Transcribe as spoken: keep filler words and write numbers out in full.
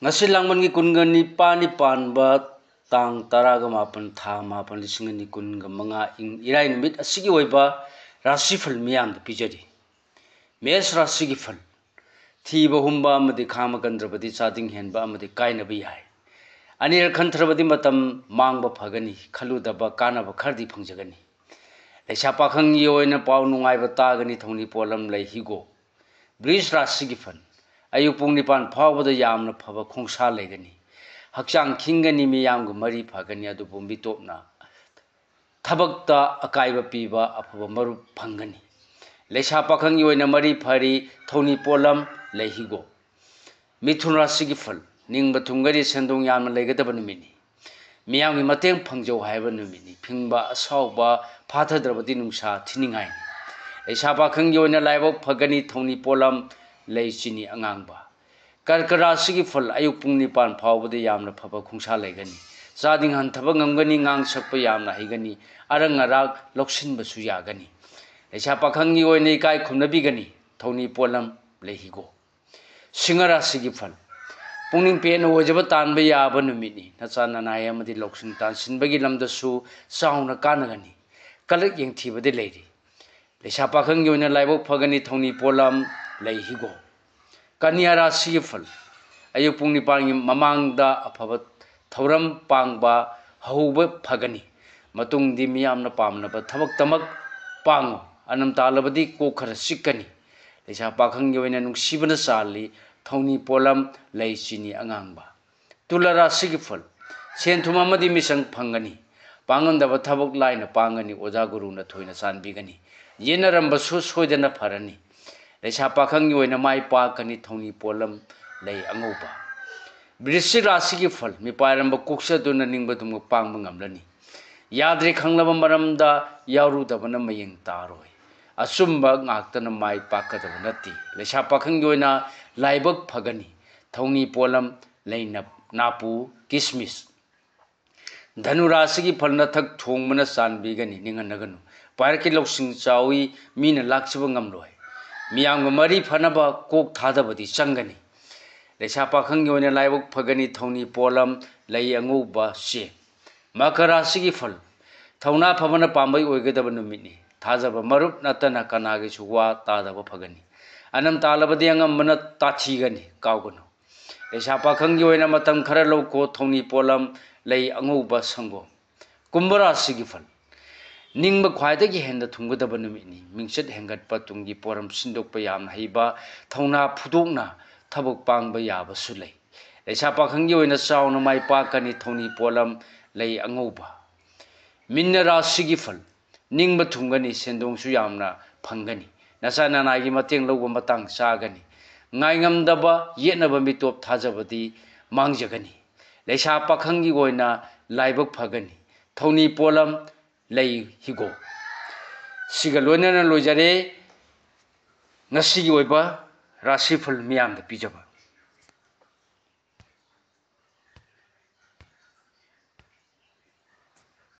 ꯉꯁꯤ ꯂꯥꯡꯕꯟꯒꯤ ꯀꯨꯟꯒ ꯅꯤꯄꯥꯜꯅꯤ ꯄꯥꯟꯕ, ꯇꯥꯡ ꯇꯔꯥꯒ ꯃꯥꯄꯟ, ꯊꯥ ꯃꯥꯄꯟ, ꯂꯤꯁꯤꯡ ꯑꯅꯤ ꯀꯨꯟꯒ ꯃꯉꯥ, ꯏꯪ ꯏꯔꯥꯏ ꯅꯨꯃꯤꯠ ꯑꯁꯤꯒꯤ ꯑꯣꯏꯕ ꯔꯥꯁꯤꯐꯜ ꯃꯤꯌꯥꯝꯗ ꯄꯤꯖꯔꯤ꯫ ꯃꯦꯁ ꯔꯥꯁꯤꯒꯤ ꯐꯜ: ꯊꯤꯕ ꯍꯨꯝꯕ ꯑꯃꯗꯤ ꯈꯥꯡꯕ ꯀꯟꯗ꯭ꯔꯕꯗꯤ ꯆꯥꯗꯤꯡ ꯍꯦꯟꯕ ꯑꯃꯗꯤ ꯀꯥꯏꯅꯕ ꯌꯥꯏ꯫ ꯑꯅꯤꯔꯛ ꯈꯟꯊꯔꯕꯗꯤ ꯃꯇꯝ ꯃꯥꯡꯕ ꯐꯒꯅꯤ, ꯈꯜꯂꯨꯗꯕ ꯀꯥꯟꯅꯕ ꯈꯔꯗꯤ ꯐꯪꯖꯒꯅꯤ꯫ ꯂꯩꯁꯥ ꯄꯥꯈꯪꯒꯤ ꯑꯣꯏꯅ ꯄꯥꯎ ꯅꯨꯡꯉꯥꯏꯕ ꯇꯥꯒꯅꯤ, ꯊꯧꯅꯤ ꯄꯣꯠꯂꯝ ꯂꯩ ꯍꯤꯒꯣꯛ꯫ ꯕ꯭ꯔꯤꯖ ꯔꯥꯁꯤꯒꯤ ꯐꯜ: ꯑꯌꯨꯛ ꯄꯨꯡ ꯅꯤꯄꯥꯟ ꯐꯥꯎꯕꯗ ꯌꯥꯝꯅ ꯐꯕ ꯈꯣꯡꯁꯥ ꯂꯩꯒꯅꯤ꯫ ꯍꯛꯆꯥꯡ ꯈꯤꯡꯒꯅꯤ, ꯃꯤꯌꯥꯝꯒ ꯃꯔꯤ ꯐꯒꯅꯤ, ꯑꯗꯨꯕꯨ ꯃꯤꯇꯣꯞꯅ ꯊꯕꯛꯇ ꯑꯀꯥꯏꯕ ꯄꯤꯕ ꯑꯐꯕ ꯃꯔꯨꯞ ꯐꯪꯒꯅꯤ꯫ ꯂꯩꯁꯥ ꯄꯥꯈꯪꯒꯤ ꯑꯣꯏꯅ ꯃꯔꯤ ꯐꯔꯤ, ꯊꯧꯅꯤ ꯄꯣꯠꯂꯝ ꯂꯩ ꯍꯤꯒꯣꯛ꯫ ꯃꯤꯊꯨꯟ ꯔꯥꯁꯤꯒꯤ ꯐꯜ: ꯅꯤꯡꯕ ꯊꯨꯡꯒꯅꯤ, ꯁꯦꯟꯗꯣꯡ ꯌꯥꯝꯅ ꯂꯩꯒꯗꯕ ꯅꯨꯃꯤꯠꯅꯤ꯫ ꯃꯤꯌꯥꯝꯒꯤ ꯃꯇꯦꯡ ꯐꯪꯖꯧ ꯍꯥꯏꯕ ꯅꯨꯃꯤꯠꯅꯤ꯫ ꯐꯤꯡꯕ ꯑꯁꯥꯎꯕ ꯐꯥꯊꯗ꯭ꯔꯕꯗꯤ ꯅꯨꯡꯁꯥ ꯊꯤꯅꯤꯡꯉꯥꯏꯅꯤ꯫ ꯂꯩꯁꯥ ꯄꯥꯈꯪꯒꯤ ꯑꯣꯏꯅ ꯂꯥꯏꯕꯛ ꯐꯒꯅꯤ, ꯊꯧꯅꯤ ꯄꯣꯠꯂꯝ ꯂꯩ ꯆꯤꯅꯤ ꯑꯉꯥꯡꯕ꯫ ꯀꯔꯀ ꯔꯥꯁꯤꯒꯤ ꯐꯜ: ꯑꯌꯨꯛ ꯄꯨꯡ ꯅꯤꯄꯥꯟ ꯐꯥꯎꯕꯗ ꯌꯥꯝꯅ ꯐꯕ ꯈꯣꯡꯁꯥ ꯂꯩꯒꯅꯤ꯫ ꯆꯥꯗꯤꯡ ꯍꯟꯊꯕ ꯉꯝꯒꯅꯤ, ꯉꯥꯡ ꯁꯛꯄ ꯌꯥꯝꯅ ꯍꯩꯒꯅꯤ, ꯑꯔꯪ ꯑꯔꯥꯛ ꯂꯧꯁꯤꯟꯕꯁꯨ ꯌꯥꯒꯅꯤ꯫ ꯂꯩꯁꯥ ꯄꯥꯈꯪꯒꯤ ꯑꯣꯏꯅ ꯏꯀꯥꯏ ꯈꯨꯝꯅꯕꯤꯒꯅꯤ, ꯊꯧꯅꯤ ꯄꯣꯠꯂꯝ ꯂꯩ ꯍꯤꯒꯣꯛ꯫ ꯁꯤꯡꯍ ꯔꯥꯁꯤꯒꯤ ꯐꯜ: ꯄꯨꯛꯅꯤꯡ ꯄꯦꯟꯅ ꯑꯣꯏꯖꯕ ꯇꯥꯟꯕ ꯌꯥꯕ ꯅꯨꯃꯤꯠꯅꯤ꯫ ꯅꯆꯥ ꯅꯅꯥꯏ ꯑꯃꯗꯤ ꯂꯧꯁꯤꯡ ꯇꯥꯟꯁꯤꯟꯕꯒꯤ ꯂꯝꯗꯁꯨ ꯆꯥꯎꯅ ꯀꯥꯟꯅꯒꯅꯤ꯫ ꯀꯂꯛ ꯌꯦꯡꯊꯤꯕꯗꯤ ꯂꯩꯔꯤ꯫ ꯂꯩꯁꯥ ꯄꯥꯈꯪꯒꯤ ꯑꯣꯏꯅ ꯂꯥꯏꯕꯛ ꯐꯒꯅꯤ, ꯊꯧꯅꯤ ꯄꯣꯠꯂꯝ ꯂꯩ ꯍꯤꯒꯣꯛ꯫ ꯀꯟꯌꯥ ꯔꯥꯁꯤꯒꯤ ꯐꯜ: ꯑꯌꯨꯛ ꯄꯨꯡ ꯅꯤꯄꯥꯟꯒꯤ ꯃꯃꯥꯡꯗ ꯑꯐꯕ ꯊꯧꯔꯝ ꯄꯥꯡꯕ ꯍꯧꯕ ꯐꯒꯅꯤ꯫ ꯃꯇꯨꯡꯗꯤ ꯃꯤꯌꯥꯝꯅ ꯄꯥꯝꯅꯕ ꯊꯕꯛꯇꯃꯛ ꯄꯥꯡꯉꯨ꯫ ꯑꯅꯝ ꯇꯥꯜꯂꯕꯗꯤ ꯀꯣꯛ ꯈꯔ ꯆꯤꯛꯀꯅꯤ꯫ ꯂꯩꯁꯥ ꯄꯥꯈꯪꯒꯤ ꯑꯣꯏꯅ ꯅꯨꯡꯁꯤꯕꯅ ꯆꯥꯜꯂꯤ, ꯊꯧꯅꯤ ꯄꯣꯠꯂꯝ ꯂꯩ ꯆꯤꯅꯤ ꯑꯉꯥꯡꯕ꯫ ꯇꯨꯂꯥ ꯔꯥꯁꯤꯒꯤ ꯐꯜ: ꯁꯦꯟ ꯊꯨꯝ ꯑꯃꯗꯤ ꯃꯤꯆꯪ ꯐꯪꯒꯅꯤ꯫ ꯄꯥꯡꯉꯝꯗꯕ ꯊꯕꯛ ꯂꯥꯏꯅ ꯄꯥꯡꯒꯅꯤ, ꯑꯣꯖꯥ ꯒꯨꯔꯨꯅ ꯊꯣꯏꯅ ꯆꯥꯟꯕꯤꯒꯅꯤ꯫ ꯌꯦꯠꯅꯔꯝꯕꯁꯨ ꯁꯣꯏꯗꯅ ꯐꯔꯅꯤ꯫ ꯂꯩꯁꯥ ꯄꯥꯈꯪꯒꯤ ꯑꯣꯏꯅ ꯃꯥꯏ ꯄꯥꯛꯀꯅꯤ, ꯊꯧꯅꯤ ꯄꯣꯠꯂꯝ ꯂꯩ ꯑꯉꯧꯕ꯫ ꯕ꯭ꯔꯤꯁꯆꯤꯛ ꯔꯥꯁꯤꯒꯤ ꯐꯜ: ꯃꯤꯄꯥꯏꯔꯝꯕ ꯀꯣꯛꯆꯗꯨꯅ ꯅꯤꯡꯕ ꯊꯨꯡꯕ ꯄꯥꯡꯕ ꯉꯝꯂꯅꯤ꯫ ꯌꯥꯗ꯭ꯔꯦ ꯈꯪꯂꯕ ꯃꯔꯝꯗ ꯌꯥꯎꯔꯨꯗꯕꯅ ꯃꯌꯦꯡ ꯇꯥꯔꯣꯏ꯫ ꯑꯆꯨꯝꯕ ꯉꯥꯛꯇꯅ ꯃꯥꯏ ꯄꯥꯛꯀꯗꯕ ꯅꯠꯇꯦ꯫ ꯂꯩꯁꯥ ꯄꯥꯈꯪꯒꯤ ꯑꯣꯏꯅ ꯂꯥꯏꯕꯛ ꯐꯒꯅꯤ꯫ ꯊꯧꯅꯤ ꯄꯣꯠꯂꯝ ꯂꯩ ꯅꯞ-, ꯅꯥꯄꯨ, ꯀꯤꯁꯃꯤꯁ꯫ ꯙꯅꯨ ꯔꯥꯁꯤꯒꯤ ꯐꯜ: ꯅꯊꯛ ꯊꯣꯡꯕꯅ ꯆꯥꯟꯕꯤꯒꯅꯤ, ꯅꯤꯡꯍꯟꯅꯒꯅꯨ꯫ ꯄꯥꯏꯔꯛꯀꯤ ꯂꯧꯁꯤꯡ ꯆꯥꯎꯏ, ꯃꯤꯅ ꯂꯥꯛꯆꯕ ꯉꯝꯂꯣꯏ꯫ ꯃꯤꯌꯥꯝꯒ ꯃꯔꯤ ꯐꯅꯕ ꯀꯣꯛ ꯊꯥꯗꯕꯗꯤ ꯆꯪꯒꯅꯤ꯫ ꯂꯩꯁꯥ ꯄꯥꯈꯪꯒꯤ ꯑꯣꯏꯅ ꯂꯥꯏꯕꯛ ꯐꯒꯅꯤ, ꯊꯧꯅꯤ ꯄꯣꯠꯂꯝ, ꯂꯩ ꯑꯉꯧꯕ ꯆꯦ꯫ ꯃꯀꯔ ꯔꯥꯁꯤꯒꯤ ꯐꯜ: ꯊꯧꯅꯥ ꯐꯕꯅ ꯄꯥꯝꯕꯩ ꯑꯣꯏꯒꯗꯕ ꯅꯨꯃꯤꯠꯅꯤ꯫ ꯊꯥꯖꯕ ꯃꯔꯨꯞ ꯅꯠꯇꯅ ꯀꯅꯥꯒꯤꯁꯨ ꯋꯥ ꯇꯥꯗꯕ ꯐꯒꯅꯤ꯫ ꯑꯅꯝ ꯇꯥꯜꯂꯕꯗꯤ ꯑꯉꯝꯕꯅ ꯇꯥꯊꯤꯒꯅꯤ, ꯀꯥꯎꯒꯅꯨ꯫ ꯂꯩꯁꯥ ꯄꯥꯈꯪꯒꯤ ꯑꯣꯏꯅ ꯃꯇꯝ ꯈꯔ ꯂꯧꯀꯣ, ꯊꯧꯅꯤ ꯄꯣꯠꯂꯝ, ꯂꯩ ꯑꯉꯧꯕ ꯁꯪꯒꯣꯝ꯫ ꯀꯨꯝꯚ ꯔꯥꯁꯤꯒꯤ ꯐꯜ: ꯅꯤꯡꯕ ꯈ꯭ꯋꯥꯏꯗꯒꯤ ꯍꯦꯟꯅ ꯊꯨꯡꯒꯗꯕ ꯅꯨꯃꯤꯠꯅꯤ꯫ ꯃꯤꯡꯆꯠ ꯍꯦꯟꯒꯠꯄ, ꯇꯨꯡꯒꯤ ꯄꯣꯔꯝ ꯁꯤꯟꯗꯣꯛꯄ ꯌꯥꯝꯅ ꯍꯩꯕ, ꯊꯧꯅꯥ ꯐꯨꯗꯣꯛꯅ ꯊꯕꯛ ꯄꯥꯡꯕ ꯌꯥꯕꯁꯨ ꯂꯩ꯫ ꯂꯩꯁꯥ ꯄꯥꯈꯪꯒꯤ ꯑꯣꯏꯅ ꯆꯥꯎꯅ ꯃꯥꯏ ꯄꯥꯛꯀꯅꯤ, ꯊꯧꯅꯤ ꯄꯣꯠꯂꯝ, ꯂꯩ ꯑꯉꯧꯕ꯫ ꯃꯤꯟꯅ ꯔꯥꯁꯤꯒꯤ ꯐꯜ: ꯅꯤꯡꯕ ꯊꯨꯡꯒꯅꯤ, ꯁꯦꯟꯗꯣꯡꯁꯨ ꯌꯥꯝꯅ ꯐꯪꯒꯅꯤ꯫ ꯅꯆꯥ ꯅꯅꯥꯏꯒꯤ ꯃꯇꯦꯡ ꯂꯧꯕ ꯃꯇꯥꯡ ꯆꯥꯒꯅꯤ꯫ ꯉꯥꯏꯉꯝꯗꯕ ꯌꯦꯠꯅꯕ ꯃꯤꯇꯣꯞ ꯊꯥꯖꯕꯗꯤ ꯃꯥꯡꯖꯒꯅꯤ꯫ ꯂꯩꯁꯥ ꯄꯥꯈꯪꯒꯤ ꯑꯣꯏꯅ ꯂꯥꯏꯕꯛ ꯐꯒꯅꯤ꯫ ꯊꯧꯅꯤ ꯄꯣꯠꯂꯝ, ꯂꯩ ꯍꯤꯒꯣꯛ꯫ ꯁꯤꯒ ꯂꯣꯏꯅꯅ ꯂꯣꯏꯖꯔꯦ ꯉꯁꯤꯒꯤ ꯑꯣꯏꯕ ꯔꯥꯁꯤꯐꯜ ꯃꯤꯌꯥꯝꯗ ꯄꯤꯖꯕ꯫